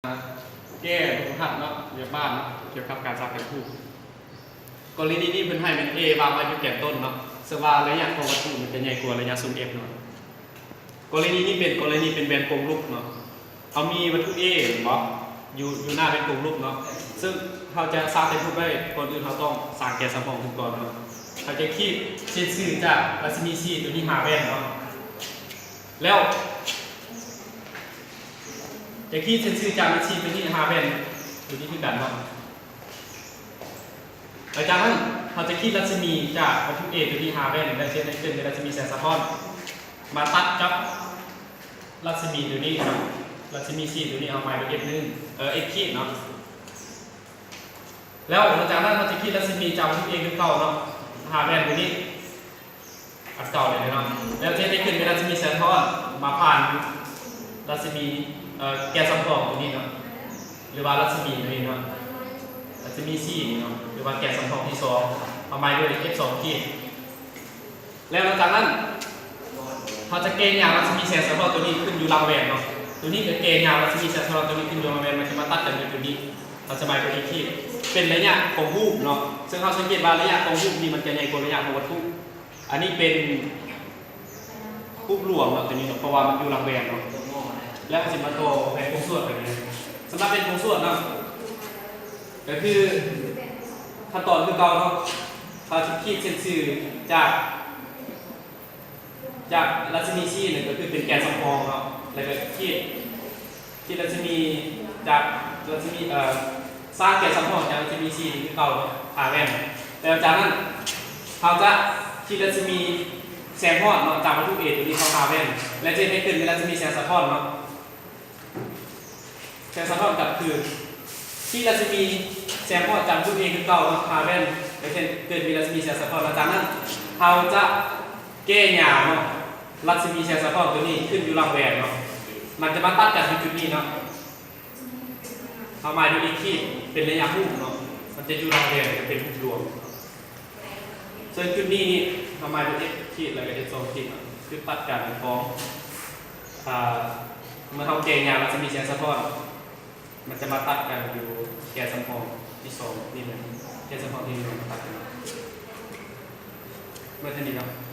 ແກ້ບົດຝຶກຫັດເນາະ ວຽກບ້ານເນາະ ກ່ຽວກັບການສ້າງແຜນຮູບ. ກໍລະນີນີ້ເພິ່ນໃຫ້ແມ່ນ A ວາງໄວ້ຢູ່ແກນຕົ້ນເນາະ, ເຊິ່ງວ່າໄລຍະຂອງວັດຖຸມັນຈະໃຫຍ່ກວ່າໄລຍະຊຸມ F ເນາະ. ກໍລະນີນີ້ເປັນ ກໍລະນີເປັນແວ່ນກົງລູກເນາະ. ເຮົາມີວັດຖຸ A ແມ່ນບໍ່ ຢູ່ ຢູ່ໜ້າແວ່ນກົງລູກເນາະ, ເຊິ່ງເຮົາຈະສ້າງແຜນຮູບໄດ້ ກ່ອນອື່ນເຮົາຕ້ອງສ້າງແກນສຳຮອງຂຶ້ນກ່ອນເນາະ. ເຮົາຈະຂີດເສັ້ນຊື່ຈາກລັດສະໝີ C ຕົວນີ້ຫາແວ່ນເນາະ. ແລ້ວຈະຂີດເສັ້ນຊື່ຈາກລັດສະໝີຕົວນີ້ຫາແວ່ນຕົວນີ້ຄືກັນເນາະ. ຫຼັງຈາກນັ້ນເຮົາຈະຂີດລັດສະໝີຈາກວັດຖຸ A ຕົວນີ້ຫາແວ່ນ ແລ້ວຈະເຮັດໃຫ້ເກີດເປັນລັດສະໝີແສງສະທ້ອນ ມາຕັດກັບລັດສະໝີຕົວນີ້ເນາະ. ລັດສະໝີ C ຕົວນີ້ເຮົາໝາຍດ້ວຍ F ໜຶ່ງ ເອີ F ຂີດເນາະ. ແລ້ວຫຼັງຈາກນັ້ນເຮົາຈະຂີດລັດສະໝີຈາກວັດຖຸ A ຄືເກົ່າເນາະ ຫາແວ່ນຕົວນີ້ ອັນເກົ່ານີ້ເນາະ. ແລ້ວຈະເຮັດໃຫ້ເກີດເປັນລັດສະໝີແສງສະທ້ອນມາຜ່ານລັດສະໝີ ເອີ ແກນສຳຮອງຕົວນີ້ເນາະ ຫຼືວ່າລັດສະໝີຕົວນີ້ເນາະ ລັດສະໝີ C ນີ້ເນາະ ຫຼືວ່າແກນສຳຮອງທີສອງ ເຮົາໝາຍດ້ວຍ F ສອງຂີດ. ແລ້ວຫຼັງຈາກນັ້ນເຮົາຈະແກ່ຍາວລັດສະໝີແສງສະທ້ອນຕົວນີ້ຂຶ້ນຢູ່ຫຼັງແວ່ນເນາະ. ຕົວນີ້ກໍແກ່ຍາວລັດສະໝີແສງສະທ້ອນຕົວນີ້ຂຶ້ນຢູ່ຫຼັງແວ່ນ ມັນຈະມາຕັດກັນຢູ່ຈຸດນີ້ ເຮົາຈະໝາຍຕົວ F ຂີດ ເປັນໄລຍະຂອງຮູບເນາະ. ເຊິ່ງເຮົາສັງເກດວ່າໄລຍະຂອງຮູບນີ້ມັນຈະໃຫຍ່ກວ່າໄລຍະຂອງວັດຖຸ. ອັນນີ້ເປັນຮູບລວມເນາະ ຕົວນີ້ເນາະ ເພາະວ່າມັນຢູ່ຫຼັງແວ່ນເນາະ. ແລ້ວເຮົາຊິມາຕໍ່ແຜນໂຄງສວດແບບນີ້. ສຳລັບແຜນໂຄງສວດເນາະ ກໍຄືຂັ້ນຕອນຄືເກົ່າເນາະ, ເຮົາຈະຂີດເສັ້ນຊື່ຈາກ ຈາກລັດສະໝີ C ນີ້ກໍຄືເປັນແກນສຳຮອງເນາະ ແລ້ວກໍຂີດ ຂີດລັດສະໝີຈາກລັດສະໝີ ເອີ ສ້າງແກນສຳຮອງຈາກລັດສະໝີ C ນີ້ຄືເກົ່າເນາະ ຫາແວ່ນ. ແລ້ວຈາກນັ້ນເຮົາຈະຂີດລັດສະໝີແສງສະທ້ອນເນາະ ຈາກວັດຖຸ A ຕົວນີ້ເຂົ້າຫາແວ່ນ ແລ້ວຈະເຮັດໃຫ້ເກີດເປັນລັດສະໝີແສງສະທ້ອນເນາະ. ແສງສະທ້ອນກັບຄື ຂີດລັດສະໝີແສງສະທ້ອນຈາກຈຸດ A ຄືເກົ່າເນາະ ຫາແວ່ນ ແລ້ວເຊັ່ນເກີດມີລັດສະໝີແສງສະທ້ອນ. ຫຼັງຈາກນັ້ນເຮົາຈະແກ່ຍາວເນາະ ລັດສະໝີແສງສະທ້ອນຕົວນີ້ຂຶ້ນຢູ່ຫຼັງແວ່ນເນາະ, ມັນຈະມາຕັດກັນຢູ່ຈຸດນີ້ເນາະ. ເຮົາໝາຍດ້ວຍ X ຂີດ ເປັນໄລຍະຮູບເນາະ, ມັນຈະຢູ່ຫຼັງແວ່ນ ຈະເປັນຮູບລວມ. ເຊິ່ງຈຸດນີ້ນີ້ ເຮົາໝາຍດ້ວຍ X ຂີດ ແລ້ວກໍ X ສອງຂີດເນາະ, ຈຸດຕັດກັນຂອງ ອ່າ ເມື່ອເຮົາແກ່ຍາວລັດສະໝີແສງສະທ້ອນ ມັນຈະມາຕັດກັນຢູ່ແກນສຳຮອງທີສອງນີ້ແຫຼະ, ແກນສຳຮອງທີໜຶ່ງມາຕັດກັນ ເໝິດເທົ່ານີ້ເນາະ.